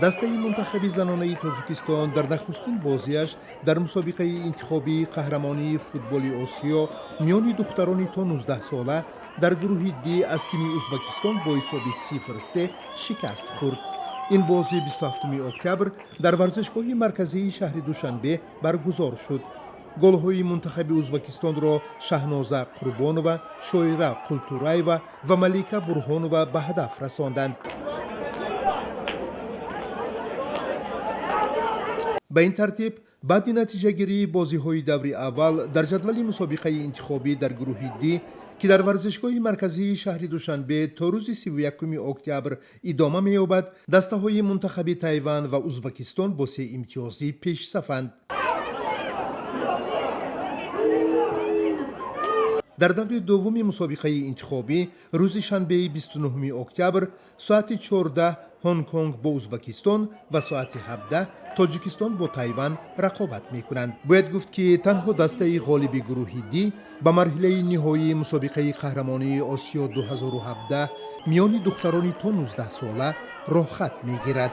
Дастаи мунтахаби занонаи Тоҷикистон дар нахустин бозиаш дар мусобиқаи интихобии қаҳрамонии футболи Осиё миёни духтарони то 19 сола дар гурӯҳи Д аз тими Узбакистон бо ҳисоби 0-3 шикаст хӯрд. Ин бозӣ 27 октябр дар варзишгоҳи марказии шаҳри Душанбе баргузор шуд. Голҳои мунтахаби Узбакистонро Шаҳноза Қурбонова, Шоира Қултураева ва Малика Бурҳонова ба ҳадаф расонданд. Ба ин тартиб, баъди натиҷагирии бозиҳои даври аввал дар ҷадвали мусобиқаи интихобӣ дар гурӯҳи Д, ки дар варзишгоҳи марказии шаҳри Душанбе то рӯзи 31 октябр идома меёбад, дастаҳои мунтахаби Тайван ва Узбакистон бо се имтиёзӣ пешсафанд. Дар даври дуввуми мусобиқаи интихобӣ рӯзи шанбеи 29 октябр соати 14 Ҳонконг бо Узбакистон ва соати 17 Тоҷикистон бо Тайван рақобат мекунанд. Бояд гуфт, ки танҳо дастаи ғолиби гурӯҳи Д ба марҳилаи ниҳоии мусобиқаи қаҳрамонии Осиё 2017 миёни духтарони то 19 сола роҳхат мегирад.